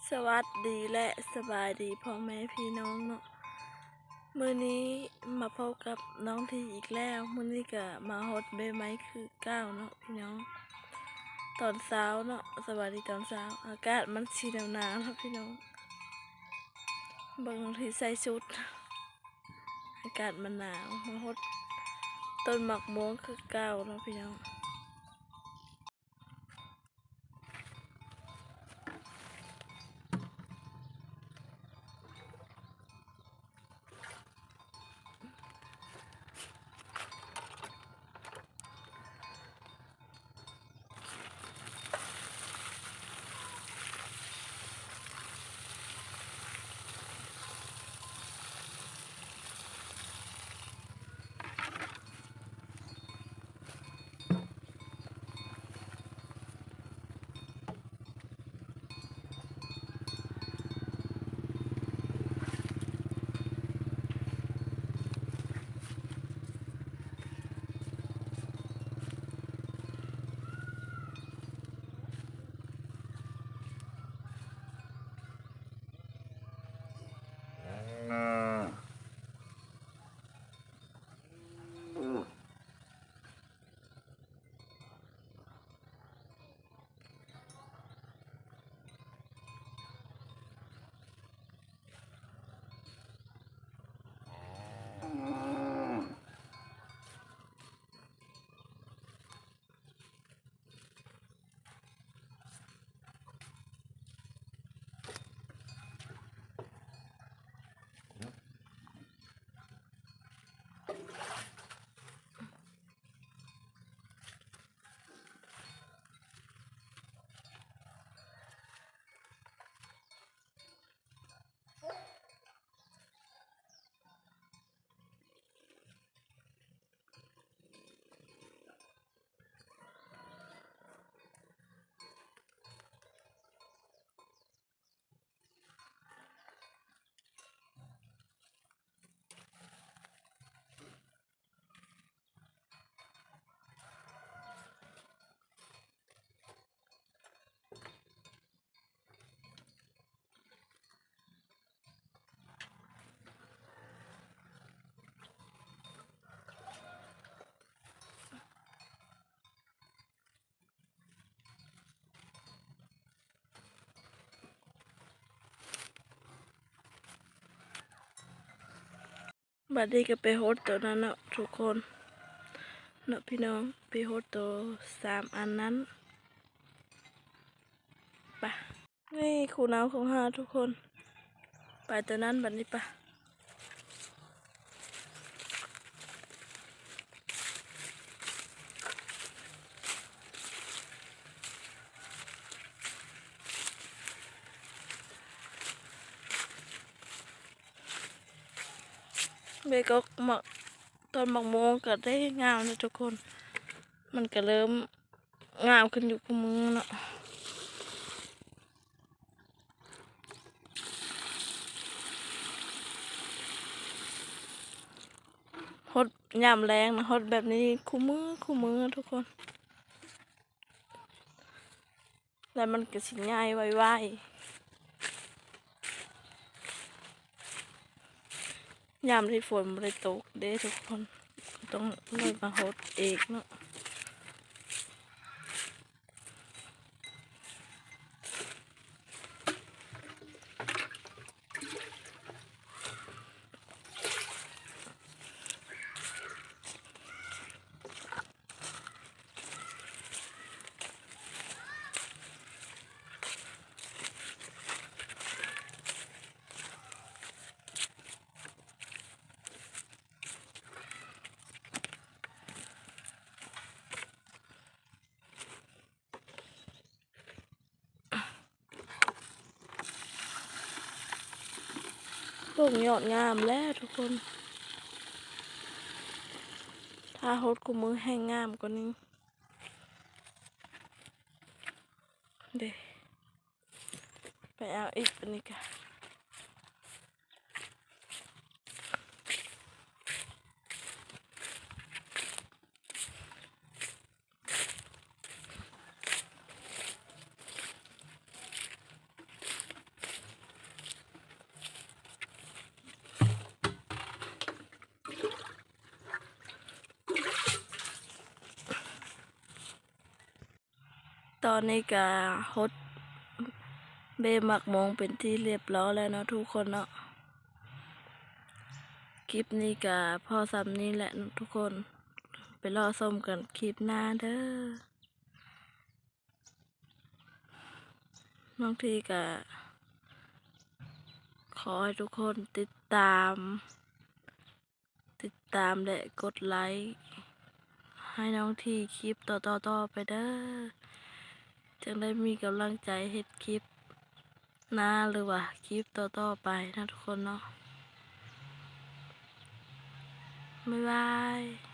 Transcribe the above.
ສະຫວັດດີ ແລະ ສະບາຍດີພໍ່ແມ່ພີ່ນ້ອງເນາະ, ມື້ນີ້ມາພົບກັບນ້ອງທີອີກແລ້ວ. ມື້ນີ້ກະມາຫົດໃບໄມ້ຄືເກົ່າເນາະພີ່ນ້ອງ, ຕອນເຊົ້າເນາະ, ສະບາຍດີຕອນເຊົ້າ. ອາກາດມັນຊິໜາວໆເນາະພີ່ນ້ອງ, ເບິ່ງນ້ອງທີໃສ່ຊຸດ ອາກາດມັນໜາວ. ມາຫົດຕົ້ນໝາກມ່ວງຄືເກົ່າເນາະພີ່ນ້ອງ. ບາດນີ້ກໍໄປຫົດໂຕນັ້ນເນາະທຸກຄົນເນາະພີ່ນ້ອງ, ໄປຫົດໂຕສາມອັນນັ້ນ. ໄປ ນີ້ຄູ່ນາວຂອງເຮົາທຸກຄົນ, ໄປໂຕນັ້ນບາດນີ້. ໄປ ເບກອກໝາກ ຕົ້ນໝາກມ່ວງກໍໄດ້ງາມແລ້ວທຸກຄົນ, ມັນກໍເລີ່ມງາມຂຶ້ນຢູ່ຄູ່ມື້ເນາະ. ຫົດຍາມແລ້ງນະ, ຫົດແບບນີ້ຄູ່ມື້ ຄູ່ມື້ທຸກຄົນ. ແລ້ວມັນກໍຊິໃຫຍ່ໄວໆ. ຍາມທີ່ຝົນບໍ່ໄດ້ຕົກເດ້ທຸກຄົນ, ຕ້ອງໄດ້ມາຫົດເອງເນາະ. ເບິ່ງຍອດງາມແລ້ວທຸກຄົນ, ຖ້າຫົດຄູ່ມື້ແຮ່ງງາມກວ່ານີ້ເດ້. ໄປເອົາອີກ ອັນນີ້ກະ ເ ຕອນນີ້ກະຫົດເບ້ໝາກໂມງເປັນທີ່ຮຽບຮ້ອຍແລ້ວເນາະທຸກຄົນເນາະ. ຄລິບນີ້ກະພໍສ່ຳນີ້ແຫຼະເນາະທຸກຄົນ, ໄປລໍຊົມກັນຄລິບໜ້າເດີ. ນ້ອງທີກະຂໍໃຫ້ທຸກຄົນຕິດຕາມ ຕິດຕາມ ແລະ ກົດໄລໃຫ້ນ້ອງທີຄລິບຕໍ່ໆໄປເດີ, ຈຶ່ງໄດ້ມີກຳລັງໃຈເຮັດຄລິບໜ້າ ຫຼືວ່າຄລິບຕໍ່ໆໄປເນາະທຸກຄົນເນາະ. ບາຍບາຍ.